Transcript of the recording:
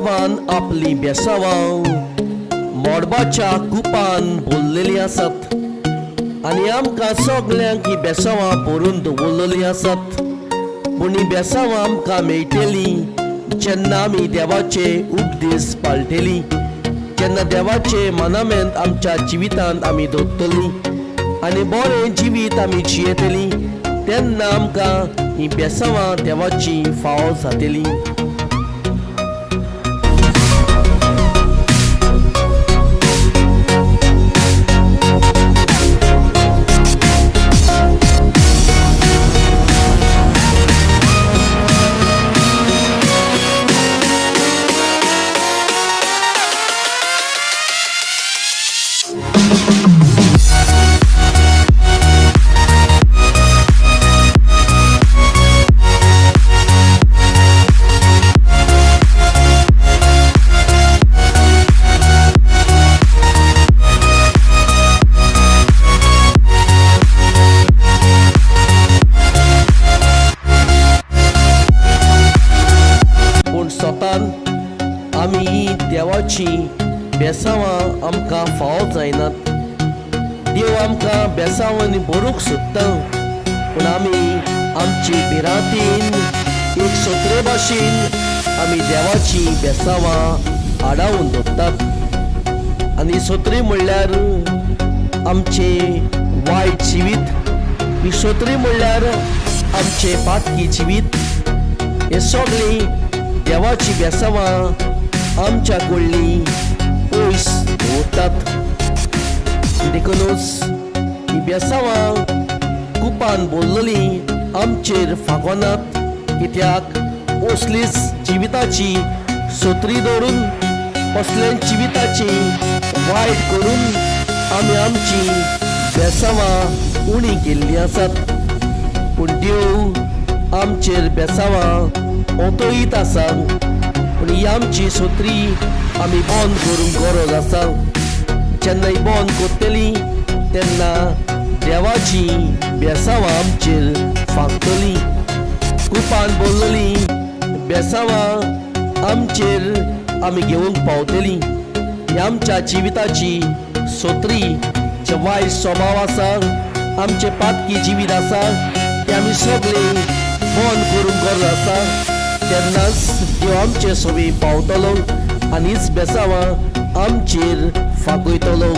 देवान आपलीं बेसांवां मोडबाच्या कुपान भरलेलीं आसात आनी आमकां सगल्यांक हीं बेसांवां भरून दवरलेलीं आसात. पूण हीं बेसांवां आमकां मेळटलीं जेन्ना आमी देवाचे उपदेश पाळटलीं, जेन्ना देवाचे मनामेंत आमच्या जिवितांत आमी दवरतलीं आनी बरें जिवीत आमी जियेतलीं, तेन्ना आमकां हीं बेसांवां देवाचीं फावो जातलीं. पूण सोतान आमी देवाचीं बेसांवां आमकां फावो जायनात. देव आमकां बेसांवांनी भरूंक सोदता, पूण आमी आमची भिरांतीन एक सोत्रे भाशेन आमी देवाचीं बेसांवां आडावन दवरतात. आनी सोत्री म्हणल्यार आमचें वायट जिवीत, ही सोत्री म्हणल्यार आमचें पातकी जिवीत. हें सगळीं देवाचीं बेसांवां आमच्या कडलीं पयस दवरतात. देखूनच हीं बेसांवां कुपान भरलेलीं आमचेर फागोनात, कित्याक असलीच जिविताची सोत्री दवरून, असलें जिविताची वायट करून आमी आमची बेसांवां उणी केल्लीं आसात. पूण देव आमचेर बेसांवां ओतयत आसा, पूण ही आमची सोत्री आमी बंद करूंक गरज आसा. जेन्ना ही बंद करतली तेन्ना देवाची बेसांवां आमचेर फांकतलीं. कुपान भरलेलीं बेसांवां आमचेर आमी घेवंक पावतलीं. ही आमच्या जिविताची सोत्री, जे वायट स्वभाव आसा, आमचें पातकी जिवीत आसा, तें आमी सगळें बंद करूंक गरज आसा. तेन्नाच देव आमचे सवी पावतलो आनी हीच बेसांवां आमचेर फांकयतलो.